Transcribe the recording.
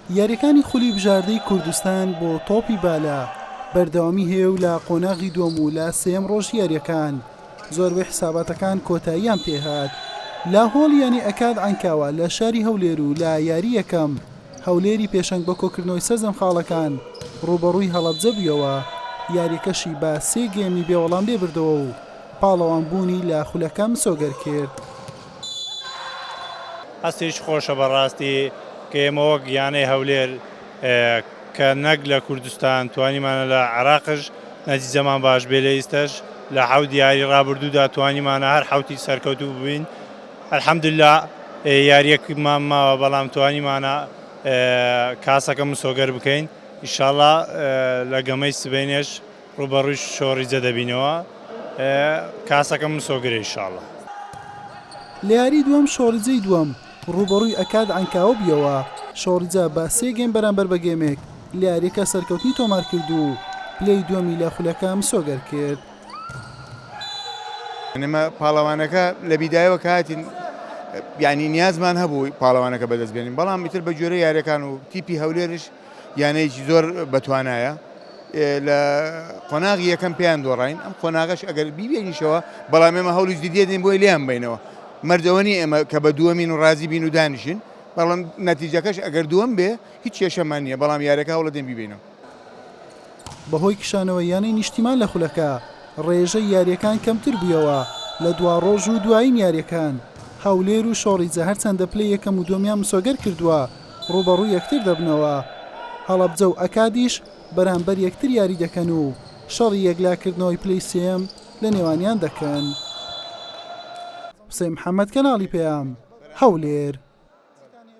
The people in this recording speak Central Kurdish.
یاریەکانی خولی بژاردەی کوردستان بۆ تۆپی بالە بەردەوامی هەیە و لە قۆناغی دووەم و لە سێیەم ڕۆژی یاریەکان زۆربەی حساباتەکان کۆتاییان پێهات لە هۆڵی یانەی ئەکاد عەنکاوە لە شاری هەولێر و لە یاری یەکەم هەولێری پێشەنگ بە کۆکردنەوەی سەرجەم خاڵەکان ڕووبەڕووی هەڵەبجە بوویەوە، یاریەکەشی بە سێ گێمی بێ وەڵام لێبردەوە و پاڵەوان بوونی لە خولەکە مسۆگەر کرد. هەستێکی خۆشە بەڕاستی کە ئێمە وەک یانەی هەولێر کە نەک لە کوردستان توانیمانە لە عێراقش نەتیجەمان باش بێ لە ئیستەش لە حەوت یاری ڕابردوودا توانیمانە هەر حەوتی سەرکەوتوو ببین الحمدللە یاریەکمان ماوە بەڵام توانیمانە کاسەکە مسۆگەر بکەین ئیشاڵا لە گەمەی سبەینێش ڕووبەڕووی شۆڕیجە دەبینەوە کاسەکە مسۆگرە ئیشاڵا. لە یاری دووەم شۆڕیجەی دووەم ڕووبەڕووی ئەکاد عەنکاوە بوویەوە، شۆڕیجە بە سێ گێم بەرامبەر بە گێمێک لە یارییەکە سەرکەوتنی تۆمارکرد و پلەی دووەمی لە خولەکە مسۆگەر کرد. ئێمە پاڵەوانەکە لە بیدایەوە کە هاتین یعنی نیازمان هەبوو پاڵەوانەکە بەدەست بێنین بەڵام ئیتر بە گوێرە یاریەکان و تیپی هەولێرش یانەیەکی زۆر بەتوانایە لە قۆناغی یەکەم پێیان دۆڕاین ئەم قۆناغەش ئەگەر بیبێنیشەوە بەڵام ئێمە هەوڵی جدیە دێن بۆی لێیان بینەوە مەرجەوە نیە ئێمە کە بە دووەمین و ڕازی بین و دانیشین بەڵام نەتیجەکەش ئەگەر دووەم بێ هیچ کێشەمان نییە بەڵام یاریەکە هەوڵە دێن بیبینەوە. بەهۆی کشانەوەی یانەی نیشتیمان لە خولەکە، رێژەی یارییەکان کەمتر بوویەوە، لە دوا رۆژ و دوایین یارییەکان، هەولێر و شۆڕیجە هەرچەندە پلەی یەکەم و دووەمیان مسۆگەر کردووە، رووبەڕووی یەکتر دەبنەوە. هەڵەبجە و ئەکادیش بەرامبەر یەکتر یاری دەکەن و شەڕی یەکلاکردنەوەی پلەی سێیەم لە نێوانیان دەکەن. حوسێن محەمەد، کەناڵی پەیام، هەولێر.